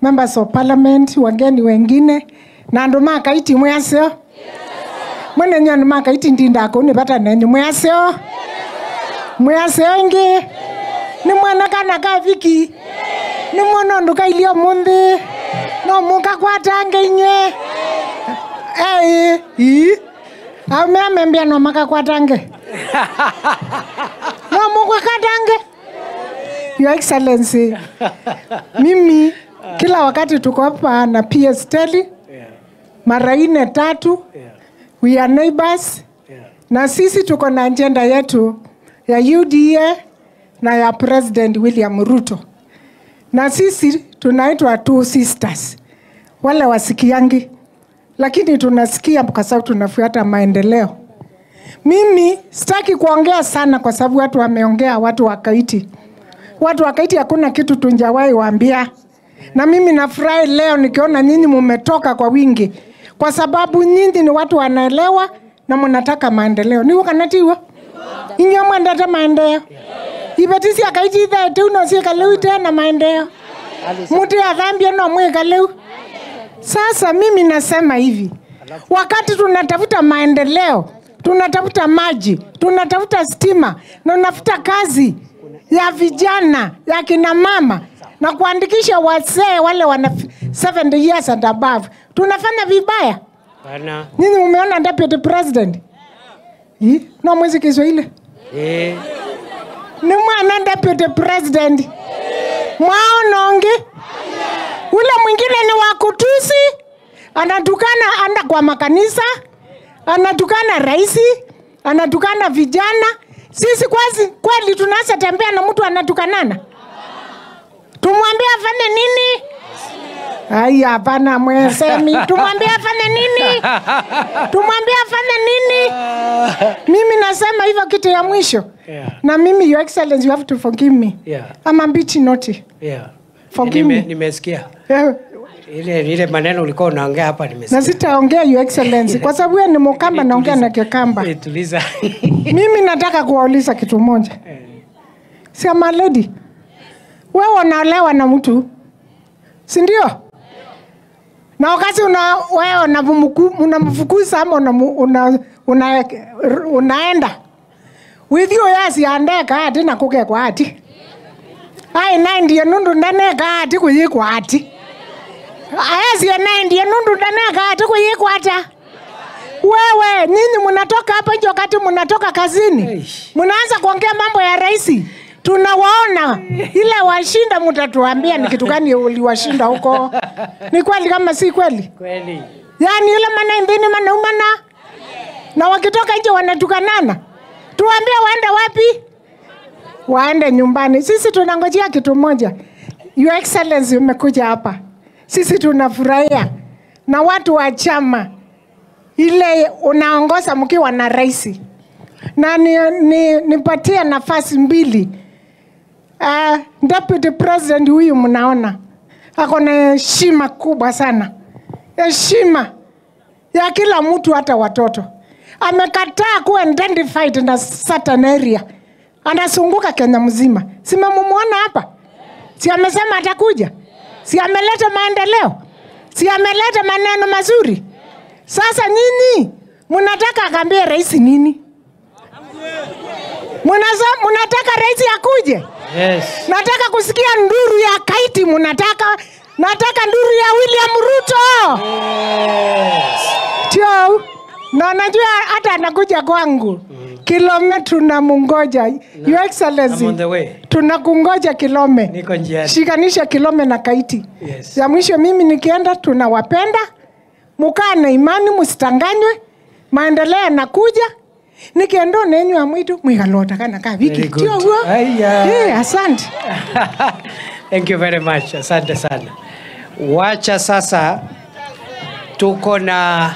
members of parliament, wageni wengine na andu ma Kaiti mwaseo. Mwene nyo andu ma Kaiti ndinda ko ni bata nenyu mwaseo. Mwaseo ingi. Ni mwana kana ka viki. Ni mwana ndu kailio mundi. No muka kwatange inywe. Eh, i. Ame amembia no makakwatange. No mukakwatange. Your Excellency, mimi kila wakati tuko hapa na PS Teli, mara 4 3, we are neighbors, na sisi tuko na agenda yetu ya UDA na ya President William Ruto. Na sisi tunaitwa two sisters, wale wasikiangi, lakini tunasikia kwa sababu tunafuata maendeleo. Mimi sitaki kuongea sana kwa sababu watu wameongea, watu wa Kaiti. Watu wa Kaiti hakuna kitu tunjawahi waambia. Na mimi nafurahi leo nikiona nyinyi mumetoka kwa wingi, kwa sababu nyinyi ni watu wanaelewa na mnataka maendeleo. Ni wakanatiwa? Inyo mwandata maendeleo. Ibetisi ya Kaiti itha tuno si kaleu tena maendeleo. Mtu ya dhambi no mwe kaleu. Sasa mimi nasema hivi, wakati tunatafuta maendeleo, tunatafuta maji, tunatafuta stima, na tunatafuta kazi ya vijana, ya kina mama, na kuandikisha wazee wale wana 70 years and above, tunafanya vibaya. Bana. Nini umeona deputy president? No mwezi Kiswahili. Ni mwana deputy president. Mwaononge. Ule mwingine ni wakutusi, anatukana anda kwa makanisa, anatukana raisi, anatukana vijana. Sisi kweli tunaanza tembea na mtu anatukanana. Tumwambie afanye nini? Haya, hapana mwesemi. Tumwambie afanye nini? Tumwambie afanye nini? Mimi nasema hivyo kitu ya mwisho. Na mimi, Your Excellency, you have to forgive me. I'm a bit naughty. Forgive me. Nimesikia. Ile maneno ulikuwa unaongea hapa nimesikia. Na sitaongea, Your Excellency, kwa sababu wewe ni Mkamba naongea na Kikamba. Tuliza. Mimi nataka kuwauliza kitu moja. Si ama lady, wewe unaolewa na mtu, si ndio? Na wakati wewe unamfukuza ama unaenda with you yes andeka ati na kuke kwa ati. Ai na ndiye nundu ndaneka ati kuyikwa ati. Ayezi na ndiye nundu ndaneka ati kuyikwa ata. Wewe nyinyi mnatoka hapa nje wakati mnatoka kazini, mnaanza kuongea mambo ya rais. Tunawaona ila washinda, mtatuambia ni kitu gani uliwashinda huko. Ni kweli kama si kweli? Kweli. Yaani ile maana ndini maana umana. Na wakitoka nje wanatukanana. Tuambie waende wapi? Waende nyumbani. Sisi tunangojea kitu moja. Your Excellency umekuja hapa. Sisi tunafurahia. Na watu wa chama ile unaongoza mkiwa na rais. Na nipatie nafasi mbili. Deputy President huyu mnaona ako na heshima kubwa sana. Heshima ya kila mtu hata watoto. Amekataa kuwa identified na certain area. Anazunguka Kenya mzima. Si mmemuona hapa? Si amesema atakuja? Si ameleta maendeleo? Si ameleta maneno mazuri? Sasa nyinyi mnataka akaambie rais nini? Mnataka rais akuje? Yes. Nataka kusikia nduru ya Kaiti mnataka. Nataka nduru ya William Ruto. Yes. Tio, na najua hata anakuja kwangu. Kilome tunamungoja. Your Excellency. I'm on the way. Tunakungoja Kilome. Niko njiani. Shikanisha Kilome na Kaiti. Yes. Ya mwisho mimi nikienda tunawapenda. Mukaa na imani, msitanganywe. Maendeleo yanakuja. Nikiendo nenyu ya mwitu mwikalota kana ka wiki. Tio huo. Yeah, asante. Thank you very much. Asante sana. Wacha sasa tuko na